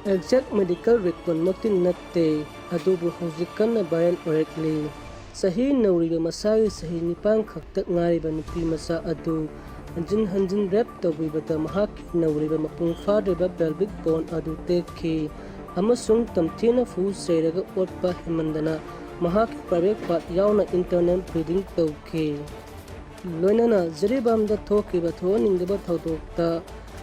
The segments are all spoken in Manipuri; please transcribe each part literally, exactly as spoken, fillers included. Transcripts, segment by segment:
ꯑꯦꯛꯖꯦꯛ ꯃꯦꯗꯤꯀꯦꯜ ꯔꯦꯀꯣꯔꯗꯃꯛꯇꯤ ꯅꯠꯇꯦ, ꯑꯗꯨꯕꯨ ꯍꯧꯖꯤꯛ ꯀꯟꯅ ꯚꯥꯏꯔꯦꯜ ꯑꯣꯏꯔꯛꯂꯤ꯫ ꯆꯍꯤ ꯅꯧꯔꯤꯕ ꯃꯁꯥꯒꯤ ꯆꯍꯤ ꯅꯤꯄꯥꯟ ꯈꯛꯇ ꯉꯥꯏꯔꯤꯕ ꯅꯨꯄꯤ ꯃꯆꯥ ꯑꯗꯨ ꯍꯟꯖꯤꯟ ꯍꯟꯖꯤꯟ ꯔꯦꯞ ꯇꯧꯕꯤꯕꯗ ꯃꯍꯥꯛꯀꯤ ꯅꯧꯔꯤꯕ ꯃꯄꯨꯡ ꯐꯥꯗ꯭ꯔꯤꯕ ꯄꯦꯜꯚꯤꯛ ꯕꯣꯟ ꯑꯗꯨ ꯇꯦꯛꯈꯤ ꯑꯃꯁꯨꯡ ꯇꯝꯊꯤꯅ ꯐꯨ ꯆꯩꯔꯒ ꯑꯣꯠꯄ ꯍꯦꯟꯃꯟꯗꯅ ꯃꯍꯥꯛꯀꯤ ꯄ꯭ꯔꯥꯏꯚꯦꯠ ꯄꯥꯔꯠ ꯌꯥꯎꯅ ꯏꯟꯇꯔꯅꯦꯜ ꯕ꯭ꯂꯤꯗꯤꯡ ꯇꯧꯈꯤ꯫ ꯂꯣꯏꯅꯅ ꯖꯤꯔꯤꯕꯥꯝꯗ ꯊꯣꯛꯈꯤꯕ ꯊꯣꯛꯍꯟꯅꯤꯡꯗꯕ ꯊꯧꯗꯣꯛꯇ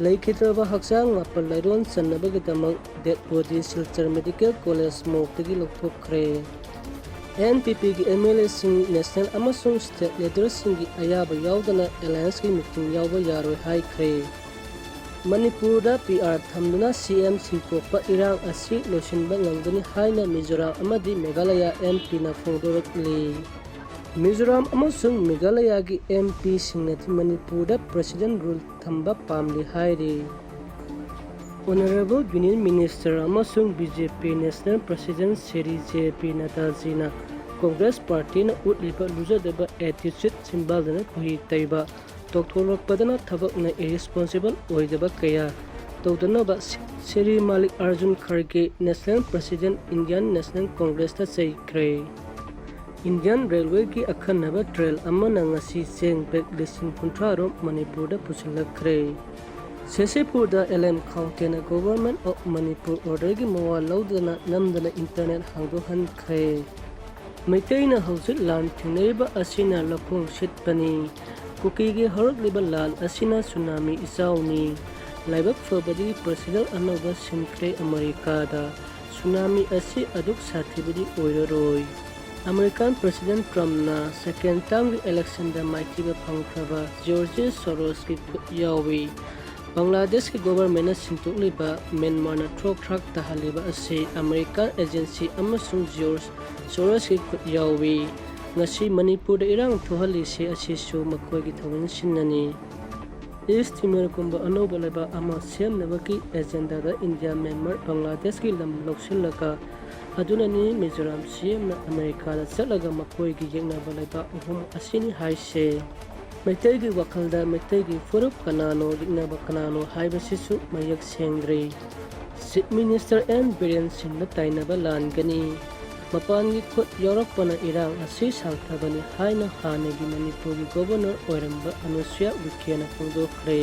ꯂꯩꯈꯤꯗ꯭ꯔꯕ ꯍꯛꯆꯥꯡ ꯃꯥꯄꯜ ꯂꯥꯏꯔꯣꯟ ꯆꯟꯅꯕꯒꯤꯗꯃꯛ dead body Silchar medical college ꯃꯣꯔꯒꯇꯒꯤ ꯂꯧꯊꯣꯛꯈ꯭ꯔꯦ꯫ ꯑꯦꯟ ꯄꯤ ꯄꯤꯒꯤ ꯑꯦꯝ ꯑꯦꯜ ꯑꯦꯁꯤꯡ, ꯅꯦꯁꯅꯦꯜ ꯑꯃꯁꯨꯡ ꯁ꯭ꯇꯦꯠ ꯂꯤꯗꯔꯁꯤꯡꯒꯤ ꯑꯌꯥꯕ ꯌꯥꯎꯗꯅ ꯑꯦꯂꯥꯌꯟꯁꯀꯤ ꯃꯤꯇꯤꯡ ꯌꯥꯎꯕ ꯌꯥꯔꯣꯏ ꯍꯥꯏꯈ꯭ꯔꯦ꯫ ꯃꯅꯤꯄꯨꯔꯗ ꯄꯤ ꯑꯥꯔ ꯊꯝꯗꯨꯅ ꯁꯤ ꯑꯦꯝ ꯁꯤꯟꯇꯣꯛꯄ ꯏꯔꯥꯡ ꯑꯁꯤ ꯂꯣꯏꯁꯤꯟꯕ ꯉꯝꯒꯅꯤ ꯍꯥꯏꯅ ꯃꯤꯖꯣꯔꯥꯝ ꯑꯃꯗꯤ ꯃꯦꯘꯥꯂꯌꯥ ꯑꯦꯝ ꯄꯤꯅ ꯐꯣꯡꯗꯣꯔꯛꯂꯤ꯫ ꯃꯤꯖꯣꯔꯥꯝ ꯑꯃꯁꯨꯡ ꯃꯦꯘꯥꯂꯌꯥꯒꯤ ꯑꯦꯝ ꯄꯤꯁꯤꯡꯅꯗꯤ ꯃꯅꯤꯄꯨꯔꯗ ꯄ꯭ꯔꯦꯁꯤꯗꯦꯟ ꯔꯨꯜ ꯊꯝꯕ ꯄꯥꯝꯂꯤ ꯍꯥꯏꯔꯤ꯫ ꯑꯣꯅꯔꯦꯕꯜ ꯌꯨꯅꯤꯌꯟ ꯃꯤꯅꯤꯁꯇꯔ ꯑꯃꯁꯨꯡ ꯕꯤ ꯖꯦ ꯄꯤ ꯅꯦꯁꯅꯦꯜ ꯄ꯭ꯔꯦꯁꯤꯗꯦꯟ ꯁ꯭ꯔꯤ ꯖꯦ ꯄꯤ ꯅꯗ꯭ꯗꯥꯖꯤꯅ ꯀꯣꯡꯒ꯭ꯔꯦꯁ ꯄꯥꯔꯇꯤꯅ ꯎꯠꯂꯤꯕ ꯂꯨꯖꯗꯕ ꯑꯦꯇꯤꯆꯨꯗ ꯁꯤꯝꯕꯜꯗꯅ ꯈꯣꯏꯍꯤ ꯇꯩꯕ ꯇꯧꯊꯣꯔꯛꯄꯗꯅ ꯊꯕꯛꯅ ꯏꯔꯦꯁꯄꯣꯟꯁꯤꯕꯜ ꯑꯣꯏꯗꯕ ꯀꯌꯥ ꯇꯧꯗꯅꯕ Shri Mallikarjun Kharge, national president, Indian national ꯀꯣꯡꯒ꯭ꯔꯦꯁꯇ ꯆꯩꯈ꯭ꯔꯦ꯫ ꯏꯟꯗꯤꯌꯟ ꯔꯦꯜꯋꯦꯒꯤ ꯑꯈꯟꯅꯕ ꯇ꯭ꯔꯦꯟ ꯑꯃꯅ ꯉꯁꯤ ꯆꯦꯡ ꯕꯦꯒ ꯂꯤꯁꯤꯡ ꯀꯨꯟꯊ꯭ꯔꯥ ꯔꯣꯝ ꯃꯅꯤꯄꯨꯔꯗ ꯄꯨꯁꯤꯜꯂꯛꯈ꯭ꯔꯦ꯫ ꯁꯦꯁꯤꯄꯨꯔꯗ ꯑꯦꯜ ꯑꯦꯟ ꯈꯥꯎꯇꯦꯅ ꯒꯣꯚꯔꯟꯃꯦꯟꯠ ꯑꯣꯐ ꯃꯅꯤꯄꯨꯔ ꯑꯣꯔꯗꯔꯒꯤ ꯃꯋꯥ ꯂꯧꯗꯅ ꯅꯝꯗꯅ ꯏꯟꯇꯔꯅꯦꯠ ꯍꯥꯡꯗꯣꯛꯍꯟꯈ꯭ꯔꯦ꯫ ꯃꯩꯇꯩꯅ ꯍꯧꯖꯤꯛ ꯂꯥꯟ ꯊꯦꯡꯅꯔꯤꯕ ꯑꯁꯤꯅ ꯂꯧꯈꯣꯡ ꯁꯤꯠꯄꯅꯤ꯫ ꯀꯨꯀꯤꯒꯤ ꯍꯧꯔꯛꯂꯤꯕ ꯂꯥꯟ ꯑꯁꯤꯅ ꯁꯨꯅꯥꯃꯤ ꯏꯆꯥꯎꯅꯤ꯫ ꯂꯥꯏꯕꯛ ꯐꯕꯗꯤ ꯄ꯭ꯔꯦꯁꯤꯗꯦꯟꯠ ꯑꯅꯧꯕ ꯁꯤꯟꯈ꯭ꯔꯦ ꯑꯃꯦꯔꯤꯀꯥꯗ꯫ ꯁꯨꯅꯥꯃꯤ ꯑꯁꯤ ꯑꯗꯨꯛ ꯁꯥꯊꯤꯕꯗꯤ ꯑꯣꯏꯔꯔꯣꯏ꯫ ꯑꯃꯦꯔꯤꯀꯥꯟ ꯄ꯭ꯔꯦꯁꯤꯗꯦꯟꯠ ꯇ꯭ꯔꯝꯞꯅ ꯁꯦꯀꯦꯟ ꯇꯥꯔꯝꯒꯤ ꯏꯂꯦꯛꯁꯟꯗ ꯃꯥꯏꯊꯤꯕ ꯐꯪꯈ꯭ꯔꯕ ꯖꯣꯔꯖ ꯁꯣꯔꯣꯁꯀꯤ ꯈꯨꯠ ꯌꯥꯎꯏ꯫ ꯕꯪꯒ꯭ꯂꯥꯗꯦꯁꯀꯤ ꯒꯣꯚꯔꯟꯃꯦꯟꯠꯅ ꯁꯤꯟꯗꯣꯛꯂꯤꯕ ꯃ꯭ꯌꯥꯟꯃꯥꯔꯅ ꯊ꯭ꯔꯣꯛ ꯊ꯭ꯔꯥꯛ ꯇꯥꯍꯜꯂꯤꯕ ꯑꯁꯤ ꯑꯃꯦꯔꯤꯀꯥꯟ ꯑꯦꯖꯦꯟꯁꯤ ꯑꯃꯁꯨꯡ ꯖꯣꯔꯖ ꯁꯣꯔꯣꯁꯀꯤ ꯈꯨꯠ ꯌꯥꯎꯏ꯫ ꯉꯁꯤ ꯃꯅꯤꯄꯨꯔꯗ ꯏꯔꯥꯡ ꯊꯣꯛꯍꯜꯂꯤꯁꯤ ꯑꯁꯤꯁꯨ ꯃꯈꯣꯏꯒꯤ ꯊꯧꯃꯤꯜꯁꯤꯡꯅꯅꯤ꯫ ꯏꯁ ꯇꯤꯃꯣꯔꯒꯨꯝꯕ ꯑꯅꯧꯕ ꯂꯩꯕꯥꯛ ꯑꯃ ꯁꯦꯝꯅꯕꯒꯤ ꯑꯦꯖꯦꯟꯗꯥꯗ ꯏꯟꯗꯤꯌꯥ, ꯃ꯭ꯌꯥꯟꯃꯥꯔ, ꯕꯪꯒ꯭ꯂꯥꯗꯦꯁꯀꯤ ꯂꯝ ꯂꯧꯁꯤꯜꯂꯒ ꯑꯗꯨꯅꯅꯤ ꯃꯤꯖꯣꯔꯥꯝ ꯁꯤ ꯑꯦꯝꯅ ꯑꯃꯦꯔꯤꯀꯥꯗ ꯆꯠꯂꯒ ꯃꯈꯣꯏꯒꯤ ꯌꯦꯛꯅꯕ ꯂꯩꯕꯥꯛ ꯑꯍꯨꯝ ꯑꯁꯤꯅꯤ ꯍꯥꯏꯁꯦ꯫ ꯃꯩꯇꯩꯒꯤ ꯋꯥꯈꯜꯗ ꯃꯩꯇꯩꯒꯤ ꯐꯨꯔꯨꯞ ꯀꯅꯥꯅꯣ, ꯌꯦꯛꯅꯕ ꯀꯅꯥꯅꯣ ꯍꯥꯏꯕꯁꯤꯁꯨ ꯃꯌꯦꯛ ꯁꯦꯡꯗ꯭ꯔꯤ꯫ ꯆꯤꯐ ꯃꯤꯅꯤꯁꯇꯔ ꯑꯦꯟ ꯕꯤꯔꯦꯟ ꯁꯤꯡꯗ ꯇꯥꯏꯅꯕ ꯂꯥꯟꯒꯅꯤ꯫ ꯃꯄꯥꯟꯒꯤ ꯈꯨꯠ ꯌꯥꯎꯔꯛꯄꯅ ꯏꯔꯥꯡ ꯑꯁꯤ ꯁꯥꯡꯊꯕꯅꯤ ꯍꯥꯏꯅ ꯍꯥꯟꯅꯒꯤ ꯃꯅꯤꯄꯨꯔꯒꯤ ꯒꯣꯕꯔꯅꯔ ꯑꯣꯏꯔꯝꯕ ꯑꯅꯨꯁꯨꯌꯥ ꯎꯏꯀꯦꯅ ꯐꯣꯡꯗꯣꯛꯈ꯭ꯔꯦ꯫